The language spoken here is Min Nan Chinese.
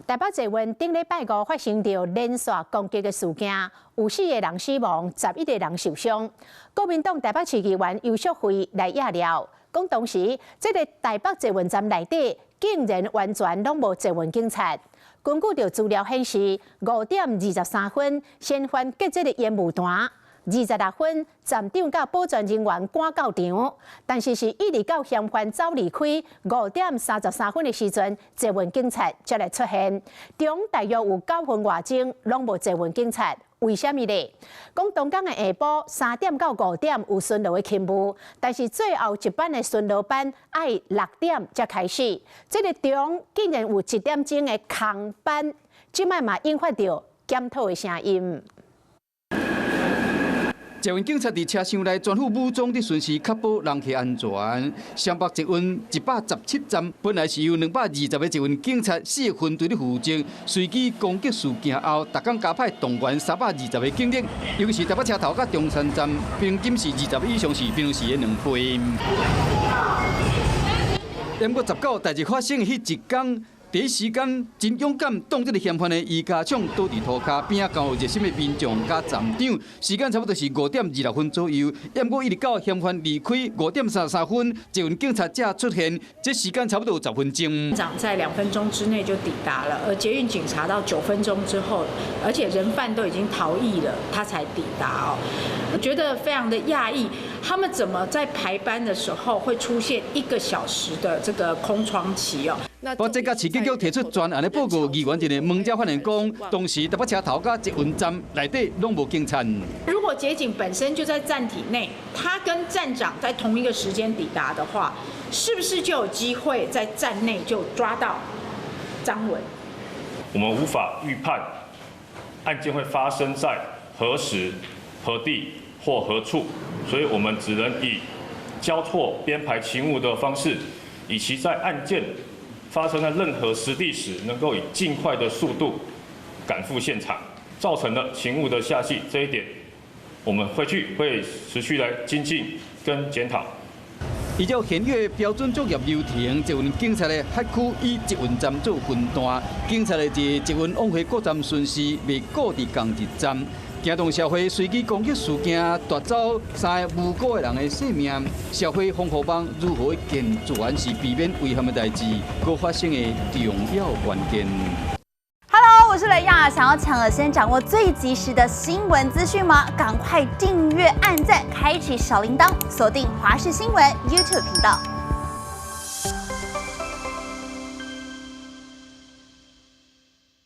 台北捷運頂禮拜五發生著連續攻擊的事件，有四个人死亡，11个人受傷。國民黨台北市議員游淑慧來掖料，講當時這个台北捷運站內底竟然完全攏無捷運警察。根據著資料顯示，5點23分，嫌犯結這个煙霧彈。26分，站長佮保全人員趕到場，但是是一直到嫌犯走離開5點33分的時陣，捷運警察才來出現。中大約有9分外鐘，攏無捷運警察，為啥物咧？講當工的下晡3點到5點有巡邏的勤務，但是最後一班的巡邏班愛6點才開始。這个中竟然有一點鐘的空班，這擺嘛引發著檢討的聲音。捷運警察佇車廂內全副武裝佇巡視，確保人客安全。雙北捷運117站本來是由220個捷運警察四個分隊咧負責，隨機攻擊事件後，逐工加派動員320個警力，尤其是台北車頭佮中山站，平均是20以上，是平常時的2倍。毋過19代誌發生的彼一工，第一時間真勇敢，擋這个嫌犯的衣架廠倒佇塗跤邊仔，有熱心的民眾佮站長，時間差不多是5點26分左右。毋過一直到嫌犯離開5點33分，捷運警察才出現，這時間差不多有10分鐘。長在2分鐘之內就抵達了，而捷運警察到9分鐘之後，而且人犯都已經逃逸了，他才抵達哦。我覺得非常的訝異，他們怎麼在排班的時候會出現一個小時的這個空窗期哦？不，這個市警局提出專案的報告，議員一个問者發現講，當時台北車頭佮捷運站內底攏無警察。如果捷警本身就在站體內，他跟站長在同一個時間抵達的話，是不是就有機會在站內就抓到張文？我們無法預判案件會發生在何時、何地或何處，所以我們只能以交錯編排勤務的方式，以期在案件發生在任何時地時，能夠以盡快的速度趕赴現場，造成了勤務的下隙，這一點我們回去會持續來精進跟檢討。依照現有的標準作業流程，捷運警察的轄區以捷運站做分段，警察的這捷運往回各站順序袂固佇仝一站。驚動社會隨機攻擊事件奪走三个無辜的人的性命，社會防護網如何健全是避免遺憾的代誌閣發生的重要關鍵。 Hello，我是雷亞，想要搶先掌握最及時的新聞資訊嗎？趕快訂閱、按讚、開啟小鈴鐺，鎖定華視新聞 YouTube 頻道。